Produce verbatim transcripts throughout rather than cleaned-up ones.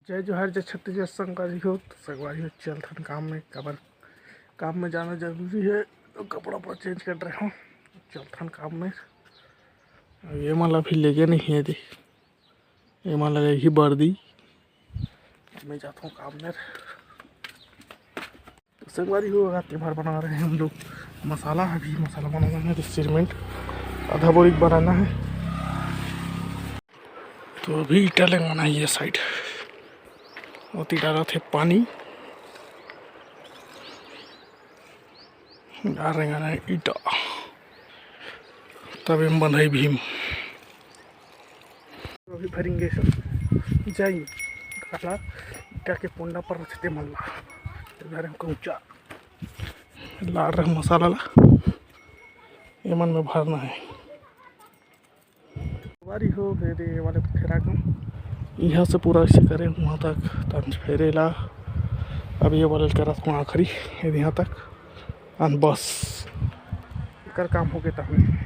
जय जोहार, जय छत्तीसगढ़ संगवारी हो। तो संगवारी हो, चलथन काम में, काबर काम में जाना जरूरी है। तो कपड़ा उपड़ा चेंज कर रहे हो, चलथन काम में। अब ये मन ला भी लेगे नहीं है दे, ये मन ला ही वर्दी। मैं जाता हूँ काम में। तो संगवारी हो, रात के बार बना रहे हैं हम लोग मसाला। अभी मसाला बनाना है तो सीमेंट आधा बोरी बनाना है। तो अभी ईटा लगाना है ये साइड, ओती डालत हे पानी, डाल रहे हैं ईटा, तब हम बंधाई भीम। अभी भरेंगे सब जाई काला ईटा के पोंडा पर रखते मन ला। तो घर में कौचा लाड़ रहे मसाला ला, ये मन में भरना है। बारी हो गए रे, ये वाले फेरा को यहाँ से पूरा ऐसे करे वहाँ तक, तन फेरे ला। अब ये वाले करत हूँ आखिरी, ये यहाँ तक, अन बस एकर काम हो गया तब।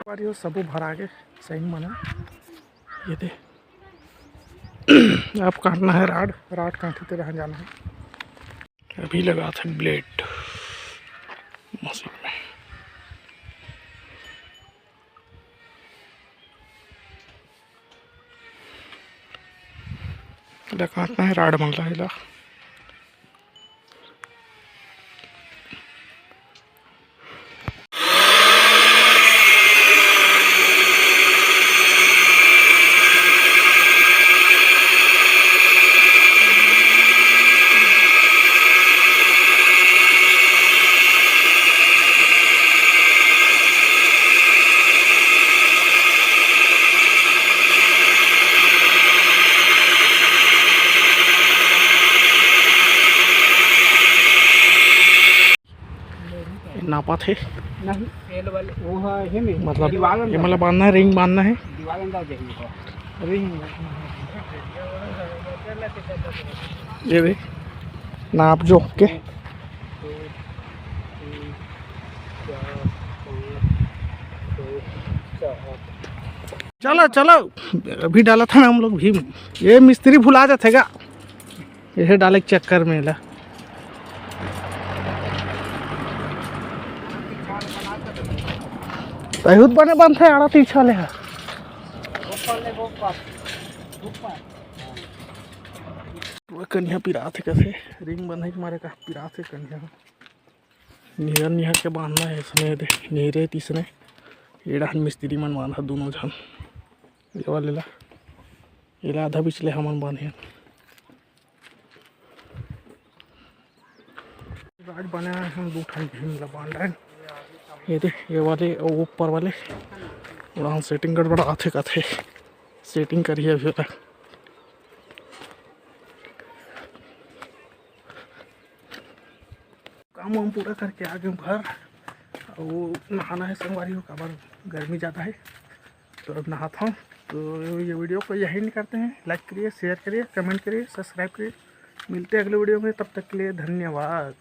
बारी हो, सबो भरा के सही मन। ये दे, अब काटना है राड, राड काटे ते रहन जाना है। अभी लगा थे ब्लेड मशीन में। एला काटना है राड मन ला, एला। नापा थे। नहीं, एल वाले, वो है, हे में, मतलब, दीवार अंदर। ये मतलब बांधना है, रिंग बांधना है। दीवार अंदर जाएंगे। रिंग। ये भी नाप जो के। दो, तीन, चार, पाँच, छः, सात। चलो, चलो, अभी डाला था ना हम लोग भी। ये मिस्त्री भुला जाते गा। ये डाले के चक्कर में ला। बहुत बने बनथे आड़ा तिरछा ले हा। वो कनिहा पिरात हे कथे, रिंग बंधे के मारे का पिरात हे कनिहा। निहर निहर के बांधना है इसने दे, निहरे तिसने। ये डहन मिस्त्री मन बांधा दोनों झन। ये वाले ला, ये ला आधा बिचले हमन बांधे। आज बनाए हन दू ठन भीम ला बांध रहे। ये दे, ये वाले अउ ऊपर वाले। उड़ान सेटिंग गड़बड़ाथे कथे, सेटिंग करिए अभी ओला। काम वाम पूरा करके आ गए घर। अउ नहाना है संगवारी हो, काबर गर्मी ज़्यादा है। तो अब नहाता हूँ। तो ये वीडियो को यहीं करते हैं। लाइक करिए, शेयर करिए, कमेंट करिए, सब्सक्राइब करिए। मिलते हैं अगले वीडियो में, तब तक के लिए धन्यवाद।